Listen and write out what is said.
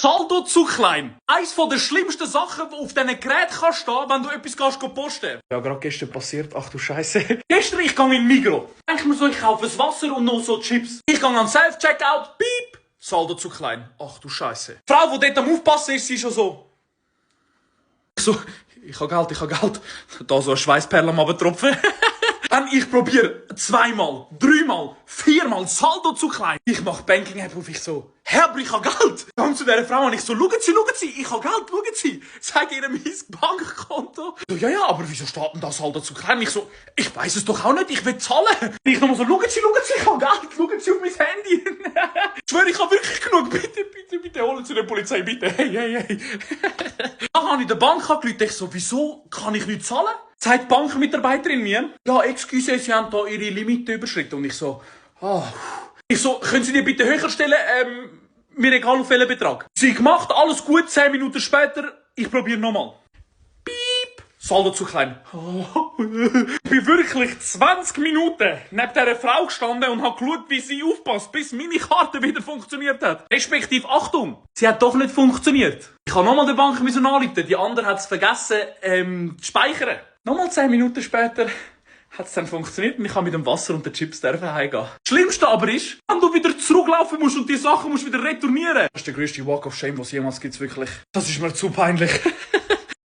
Saldo zu klein. Eins von den schlimmsten Sachen, die auf diesen Geräten kann stehen, wenn du etwas posten. Ja, gerade gestern passiert. Ach du Scheiße. Gestern, ich gehe in den Migros. Denk mir so, ich kaufe ein Wasser und noch so Chips. Ich gehe an Self-Checkout. Piep. Saldo zu klein. Ach du Scheiße. Die Frau, die dort am Aufpassen ist, sie schon so. Ich habe Geld. Da so eine Schweißperle am Abtropfen. Wenn ich probiere, 2-mal, 3-mal, 4-mal, Saldo zu klein. Ich mache Banking-App auf, ich so, Herr, ich habe Geld. Dann zu dieser Frau und ich so, schauen Sie, ich habe Geld, schauen Sie. Zeige ihr mein Bankkonto. So, ja, aber wieso steht denn das Saldo zu klein? Ich so, ich weiss es doch auch nicht, ich will zahlen. Ich nochmal so, schauen Sie, ich habe Geld, schauen Sie auf mein Handy. Ich schwöre, ich habe wirklich genug. Bitte, holen Sie die Polizei, bitte. Hey. Dann habe ich der Bank angerufen, ich so, wieso kann ich nicht zahlen? Sagt die Bankmitarbeiterin mir, ja, excuse, Sie haben da Ihre Limite überschritten. Und ich so, Ich so, können Sie die bitte höher stellen? Mir egal auf welchen Betrag. Sie gemacht, alles gut, 10 Minuten später, ich probiere nochmal. Piep, Saldo zu klein. Ich bin wirklich 20 Minuten neben dieser Frau gestanden und habe geschaut, wie sie aufpasst, bis meine Karte wieder funktioniert hat. Respektive, Achtung, sie hat doch nicht funktioniert. Ich habe nochmal der Bank anrufen, die andere hat es vergessen, zu speichern. Nochmal 10 Minuten später hat es dann funktioniert und ich kann mit dem Wasser und den Chips heimgehen. Das Schlimmste aber ist, wenn du wieder zurücklaufen musst und die Sachen musst wieder retournieren. Das ist der grösste Walk of Shame, was es jemals gibt, wirklich. Das ist mir zu peinlich.